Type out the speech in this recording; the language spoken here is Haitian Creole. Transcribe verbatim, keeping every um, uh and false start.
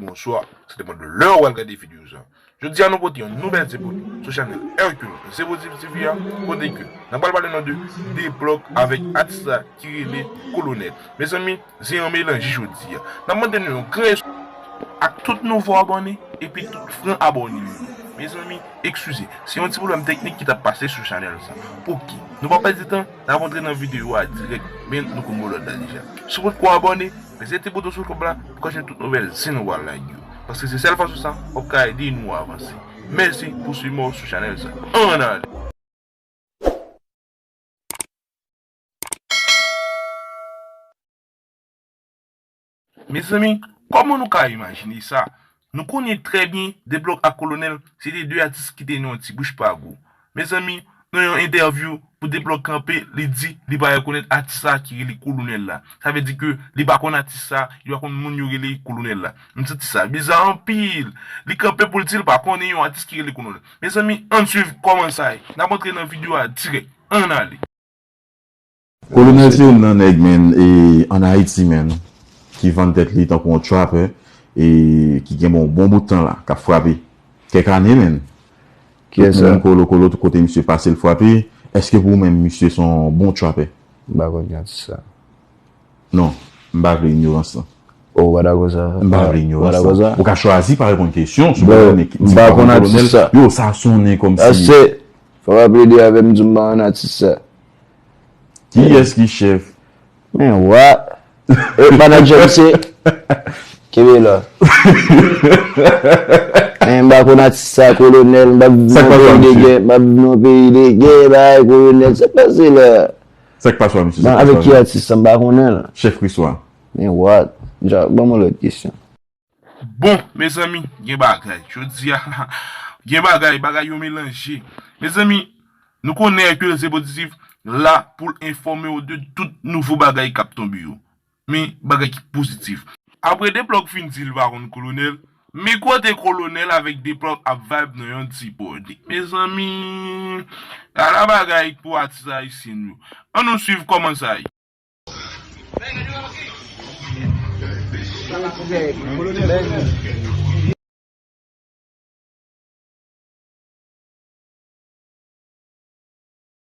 Bonswa, sa depann de lè w al gade videyo sa. Jodi a nou pote yon nouvèl Zepot sou chanèl Hercule Zepot T V a, kote ke n ap pral pale nou de Deblòk avèk atis la ki rele Kolonèl. Mezanmi, se yon melanj jodi a. N ap mande nou yon gran respè ak tout nouvo abòne epi tout fran abòne nou yo. Mezanmi, eskize, se yon ti pwoblèm teknik ki t ap pase sou chanèl sa. Oke, nou pa pèdi tan, n ap antre nan videyo a dirèk, men nou konn mo lòd la deja. Si w potko abòne, peze ti bouton sou klòch la pou w ka jwenn tout nouvèl si nou pral lage yo. Paske se sèl fason sa w ap ka ede nou avanse. Mèsi pou swiv mwen sou chanèl sa. Ann ale! Mezanmi, kòman nou ka imajine sa? Nou konnen trè byen Deblòk ak Kolonèl se te de atis ki te nan yon ti bouch pa gou. Mezanmi, nan yon entèvyou pou Deblòk kanpe, li di li pa rekonèt atis sa ki rele Kolonèl la. Sa vle di ke li pa konn atis sa, li pa konn moun yo rele Kolonèl la. M santi sa biza anpil. Li kanpe pou l di l pa konnen yon atis ki rele Kolonèl. Mezanmi, ann swiv kòman sa ye. N ap antre nan videyo a dirèk. Ann ale! Kolonèl se youn nan nèg, menn, e, ann Ayiti, menn, ki vann tèt li tankou yon trapper, e ki gen bon, bon bout tan la, k ap frape. Kèk ane, menn. Tout moun kolo kolo, tout kote misye pase, l frape. Èske pou ou menm, misye se yon bon trapper? M pa konn ki atis sa. Non, m pa vle inyorans lan. Oh, ou pa dakò sa? M pa vle inyorans lan. Ou ka chwazi pa reponn kesyon sou Kolonèl, men m pa konn atis sa. Yo, sa sonnen kòmsi. Fò w ap plede avè m, di m pa konn atis sa. Kiyès ki chèf? Men wa. E, manadjè m se. Kenbe la. Men m pa konn atis sa, Kolonèl, m p ap viv nan peyi de gè, m p ap viv nan peyi de gè, bay, Kolonèl, sa k pase la? Sa k pase a, mesye? Avèk ki atis sa, m pa konnen l. Chèf Kriswa. Men wa. Ban m yon lòt kesyon. Bon, mezanmi, gen bagay. Jodi a, gen bagay, bagay yo melanje. Mezanmi, nou konnen ke Zepot T V la pou l enfòme w de tout nouvo bagay k ap tonbe yo. Men, bagay ki pozitif. Apre Deblòk fin di l pa konn Kolonèl, men kote Kolonèl avèk Deblòk ap vibe nan yon ti pòde. Mezanmi, ala bagay pou atis ayisyen yo. Ann nou swiv kòman sa ye.